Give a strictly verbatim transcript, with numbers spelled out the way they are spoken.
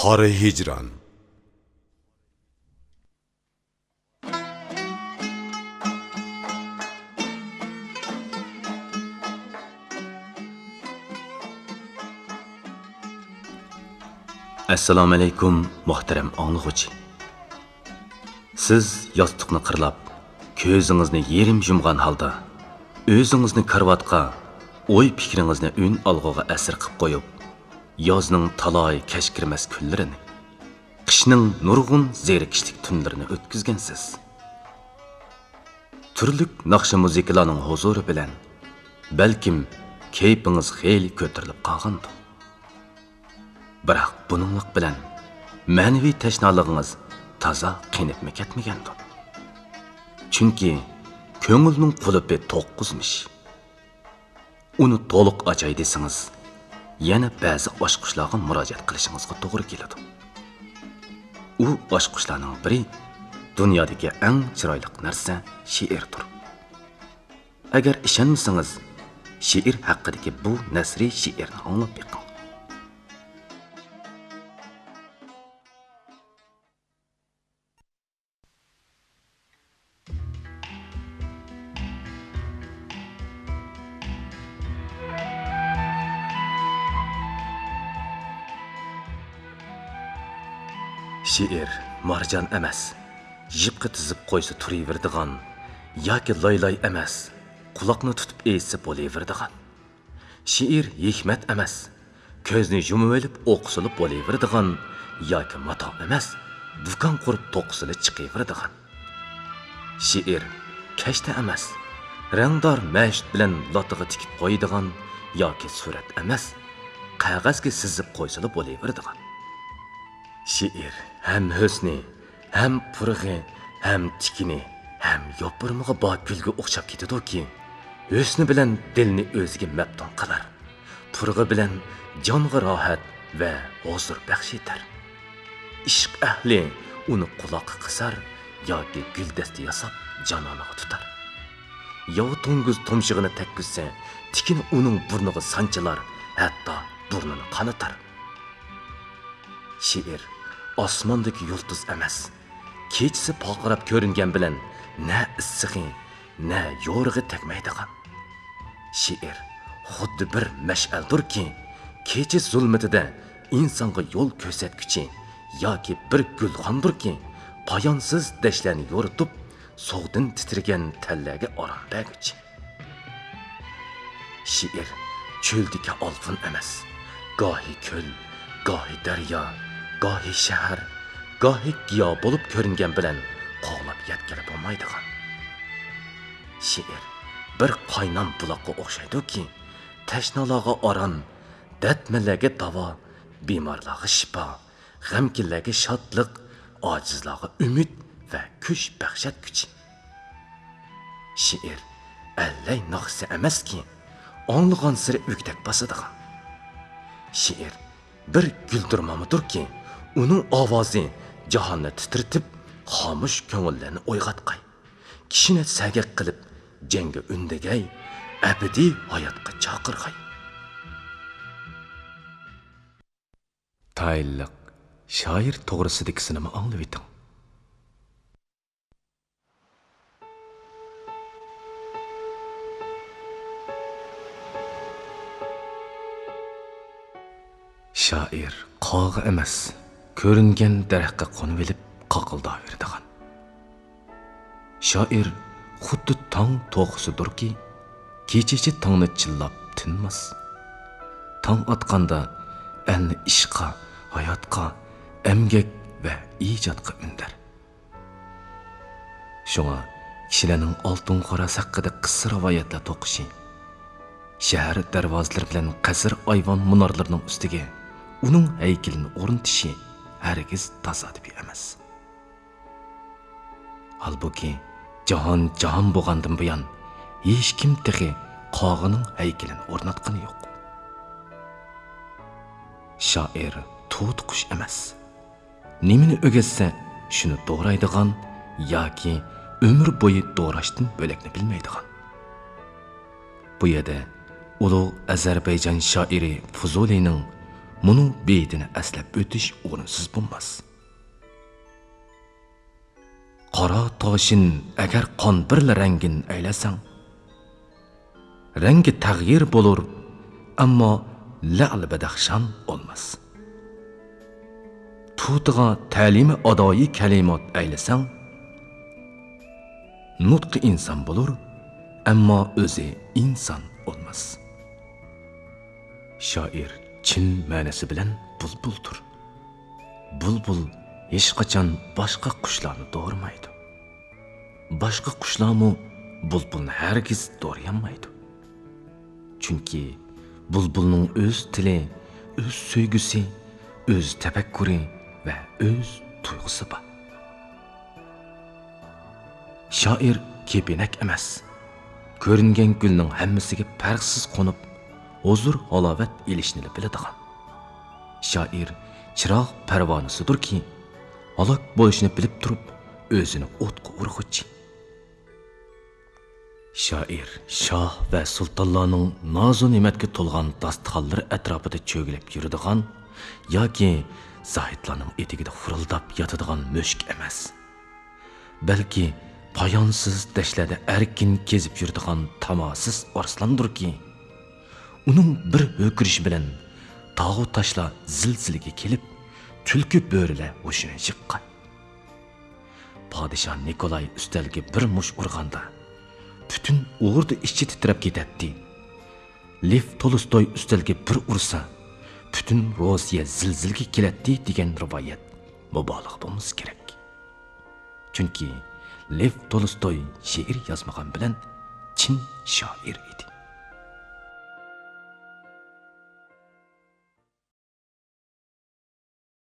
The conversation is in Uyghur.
قارا ھىجران. ئەسسالامۇئەلەيكۇم، مۇھتەرەم ئاڭلىغۇچى. سىز ياستۇقنى قىرلاپ، كۆزىڭىزنى يېرىم يۇمغان ھالدا، ئۆزىڭىزنى كارىۋاتقا، ئوي-پىكرىڭىزنى ئۈن ئالغۇغا ئەسىر قىپ قويۇپ، يازنىڭ تالاي كەچ كىرمەس كۈنلىرىنى، قىشنىڭ نۇرغۇن زېرىكىشلىك تۈنلىرىنى ئۆتكۈزگەنسىز. تۈرلۈك ناخشا-مۇزىكىلارنىڭ ھۇزۇرى بىلەن، بەلكىم، كەيپىڭىز خېلى كۆتۈرۈلۈپ قالغاندۇ. بىراق بۇنىڭلىق بىلەن مەنىۋى تەشنالىقىڭىز تازا قېنىپمۇ كەتمىگەندۇ. چۈنكى كۆڭۈلنىڭ قۇلۇپى توققۇزمىش. ئۇنى تولۇق ئاچاي دېسىڭىز، يەنە بەزى ئاچقۇچلارغا مۇراجىئەت قىلىشىڭىزغا توغرا كېلىدۇ. ئۇ ئاچقۇچلارنىڭ بىرى دۇنيادىكى ئەڭ چىرايلىق نەرسە شېئىردۇر. ئەگەر ئىشەنمىسىڭىز، شېئىر ھەققىدىكى بۇ نەسرىي شېئىرنى ئاڭلاپ بېقىڭ. شېئىر مارجان ئەمەس، يىپقا تىزىپ قويسا تۇرۇۋېرىدىغان ياكى لاي-لاي ئەمەس، قۇلاقنى تۇتۇپ ئېيتسا بولۇۋېرىدىغان. شېئىر ھېكمەت ئەمەس، كۆزنى يۇمۇۋېلىپ ئوقۇسىلا بولۇۋېرىدىغان ياكى ماتا ئەمەس، دۇكان قۇرۇپ توقۇسىلا چىقىۋېرىدىغان. شېئىر كەشتە ئەمەس، رەڭدار مەشۈت بىلەن لاتىغا تىكىپ قويىدىغان ياكى سۈرەت ئەمەس، قەغەزگە سىزىپ قويسىلا بولۇۋېرىدىغان. شېئىر ھەم ھۆسنى، ھەم پۇرىقى، ھەم تىكىنى، ھەم يوپۇرمىقى بار گۈلگە ئوخشاپ كېتىدۇكى، ھۆسنى بىلەن دىلنى ئۆزىگە مەپتۇن قىلار. پۇرىقى بىلەن جانغا راھەت ۋە ھۇزۇر بەخش ئېتەر. ئىشق ئەھلى ئۇنى قۇلاققا قىسار ياكى گۈلدەستە ياساپ جانانىغا تۇتار. ياۋا توڭگۇز تۇمشۇقىنى تەگكۈزسە، تىكىنى ئۇنىڭ بۇرنىغا سانچىلار، ھەتتا بۇرنىنى قانىتار. شېئىر ئاسماندىكى يۇلتۇز ئەمەس، كېچىسى پارقىراپ كۆرۈنگەن بىلەن نە ئىسسىقى، نە يورۇقى تەگمەيدىغان. شېئىر خۇددى بىر مەشئەلدۇركى، كېچە زۇلمىتىدە ئىنسانغا يول كۆرسەتكۈچى ياكى بىر گۈلخاندۇركى، پايانسىز دەشتلەرنى يورۇتۇپ، سوغدىن تىترىگەن تەنلەرگە ئارام بەرگۈچى. شېئىر چۆلدىكى ئالۋۇن ئەمەس، گاھى كۆل، گاھى دەريا، گاھى شەھەر، گاھى گىياھ بولۇپ كۆرۈنگەن بىلەن قوغلاپ يەتكىلى بولمايدىغان. شېئىر بىر قاينام بۇلاققا ئوخشايدۇكى، تەشنالارغا ئارام، دەردمەنلەرگە داۋا، بىمارلارغا شىپا، غەمكىنلەرگە شادلىق، ئاجىزلارغا ئۈمىد ۋە كۈچ بەخشەتكۈچى. شېئىر ئەللەي ناخشىسى ئەمەسكى، ئاڭلىغانسېرى ئۆكتەك باسىدىغان. شېئىر بىر گۈلدۈرمامىدۇركى، ئۇنىڭ ئاۋازى جاھاننى تىترىتىپ، خامۇش كۆڭۈللەرنى ئويغاتقاي، كىشىنى سەگەك قىلىپ جەڭگە ئۈندىگەي، ئەبەدىي ھاياتقا چاقىرغاي. تايىنلىق شائىر توغرىسىدىكىسىنىمۇ ئاڭلىۋېتىڭ. شائىر قاغا ئەمەس، كۆرۈنگەن دەرەخكە قونۇۋېلىپ قاقىلداۋېرىدىغان. شائىر خۇددى تاڭ توخۇسىدۇركى، كېچىچە تاڭنى چىللاپ تىنماس. تاڭ ئاتقاندا ئەلنى ئىشقا، ھاياتقا، ئەمگەك ۋە ئىجادقا ئۈندەر. شۇڭا كىشىلەرنىڭ ئالتۇن خوراز ھەققىدە قىسسە-رىۋايەتلەر توقۇشى، شەھەر دەرۋازىلىرى بىلەن قەسىر ئايۋان مۇنارلىرىنىڭ ئۈستىگە ئۇنىڭ ھەيكىلىنى ئورنىتىشى ھەرگىز تاسادىپىي ئەمەس. ھالبۇكى، جاھان جاھان بولغاندىن بۇيان، ھېچكىم تېخى قاغىنىڭ ھەيكىلىنى ئورناتقىنى يوق. شائىر توتى قۇش ئەمەس. نېمىنى ئۆگەتسە، شۇنى دورايدىغان ياكى ئۆمۈر بويى دوراشتىن بۆلەكنى بىلمەيدىغان. بۇ يەردە ئۇلۇغ ئەزەربەيجان شائىرى فۇزۇلىنىڭ مۇنۇ بېيىتىنى ئەسلەپ ئۆتۈش ئورۇنسىز بولماس. قارا تاشىن ئەگەر قان بىرلا رەڭگىن ئەيلەسەڭ، رەڭگى تەغيىر بولۇر، ئەمما لەئل بەدەخشان بولماس. پۇتىغا تەلىمى ئادايى كەلىمات ئەيلىسەڭ، نۇتقى ئىنسان بولۇر، ئەمما ئۆزى ئىنسان بولماس. شائىر چىن مەنىسى بىلەن بۇلبۇلدۇر. بۇلبۇل ھېچقاچان باشقا قۇشلارنى دورىمايدۇ. باشقا قۇشلارمۇ بۇلبۇلنى ھەرگىز دورىيالمايدۇ. چۈنكى بۇلبۇلنىڭ ئۆز تىلى، ئۆز سۆيگۈسى، ئۆز تەپەككۇرى ۋە ئۆز تۇيغۇسى بار. شائىر كېپىنەك ئەمەس، كۆرۈنگەن گۈلنىڭ ھەممىسىگە پەرقسىز قونۇپ، ھۇزۇر-ھالاۋەت ئېلىشنىلا بىلىدىغان. شائىر چىراغ پەرۋانىسىدۇركى، ھالاك بولۇشىنى بىلىپ تۇرۇپ ئۆزىنى ئوتقا ئۇرغۇچى. شائىر شاھ ۋە سۇلتانلارنىڭ نازۇ نېمەتكە تولغان داستىخانلىرى ئەتراپىدا چۆگىلەپ يۈرىدىغان ياكى زاھىتلارنىڭ ئېتىكىدە خۇرۇلداپ ياتىدىغان مۈشۈك ئەمەس. بەلكى پايانسىز دەشتلەردە ئەركىن كېزىپ يۈرىدىغان تاماسىز ئارسلاندۇركى، ئۇنىڭ بىر ھۆكۈرۈشى بىلەن تاغۇ تاشلار زىلزىلىگە كېلىپ، تۈلكە بۆرىلەر ھوشىنى يىغقان. پادىشاھ نىكولاي ئۈستەلگە بىر مۇشت ئۇرغاندا، پۈتۈن ئوردا ئىچى تىترەپ كېتەتتى. لېف تولستوي ئۈستەلگە بىر ئۇرسا، پۈتۈن روسىيە زىلزىلىگە كېلەتتى دېگەن رىۋايەت مۇبالىغە بولمىسا كېرەك. چۈنكى لېف تولستوي شېئىر يازمىغان بىلەن چىن شائىر ئىدى.